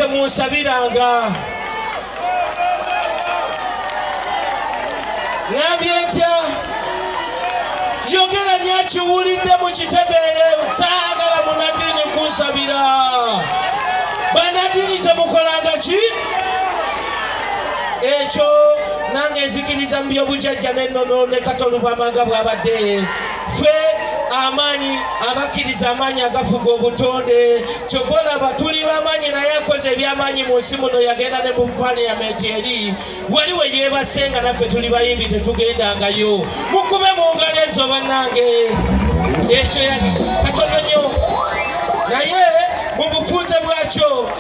temunsabiranga. Ŋambye ntya? Yogera nnyo akiwulidde mukitegeere, saagala munadiini kunsabira. Banadiini temukolanga ki? Ekyo nange nzikiriza mu by'obujjajja n'ennono ne Kato Lubwama nga bw'abadde. Ffe amaanyi abakkiriza amaanyi agafuga obutonde, kyova olaba tuli b'amaanyi, naye akoze eby'amaanyi mu nsi muno yagenda ne mu paliyamenti eri wali we yeebase nga naffe tuli bayimbi tetugendangayo. Mukube mu ngalo ezo bannange, ekyo katono nnyo naye mu bufunze bwakyo.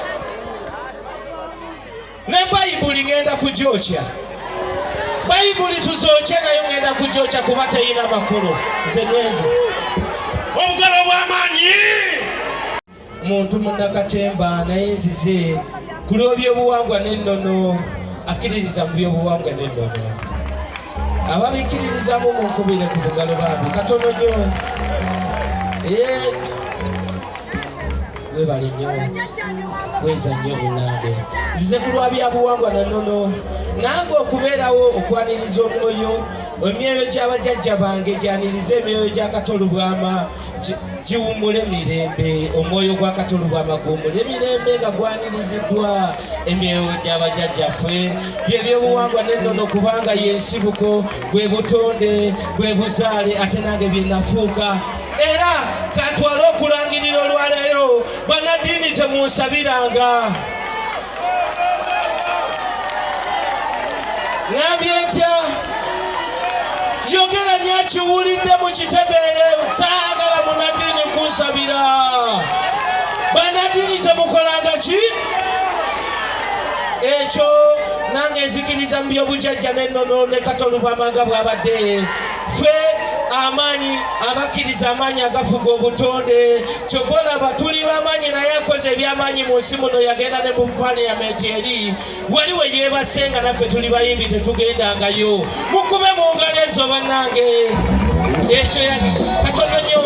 Ne bayibuli ŋŋenda kugyokya, bayibuli tuzookye nayo ŋŋenda kugyokya kuba teyina makulu. Nze ngenze. Obugalo obw'amaanyi. Muntu munnakatemba naye nzize ku lw'ebyobuwangwa n'ennono, akkiririza mu byobuwangwa n'ennono. Ababikkiririzamu munkubire ku bugalo bambi katono nnyo. Webale nnyo, bweza nnyo munnange. Nzize ku lwa byabuwangwa na nnono, nange okubeerawo okwaniriza omwoyo, emyoyo gy'abajajja bange gyanirize emyoyo gya Kato Lubwama giwummule mirembe. Omwoyo gwa Kato Lubwama guwummule mirembe nga gwaniriziddwa emyoyo gy'abajajjaffe. Byebyobuwangwa n'ennono, kubanga y'ensibuko, bwe butonde, bwe buzaale, ate nange bye nafuuka. Era kantwale okulangirira olwaleero, bannaddiini temunsabiranga. Ŋambye ntya? Yogera nnyo akiwulidde mukitegeere, saagala munnaddiini kunsabira. Bannaddiini temukolanga ki? Ekyo nange nzikiriza mu by'obujjajja n'ennono ne Kato Lubwama nga bw'abadde. Ffe amaanyi abakkiriza amaanyi agafuga obutonde, kyova olaba tuli b'amaanyi, naye akoze eby'amaanyi mu nsi muno yagenda ne mu paliyamenti eri wali we yeebase nga naffe tuli bayimbi tetugendangayo. Mukube mu ngalo ezo bannange, ekyo katono nnyo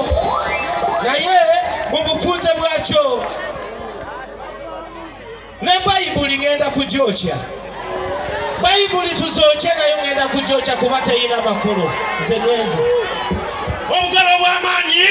naye mu bufunze bwakyo. Ne bayibuli ŋŋenda kugyokya, bayibuli tuzookye nayo ŋŋenda kugyokya kuba teyina makulu. Nze ngenze. Obugalo obw'amaanyi.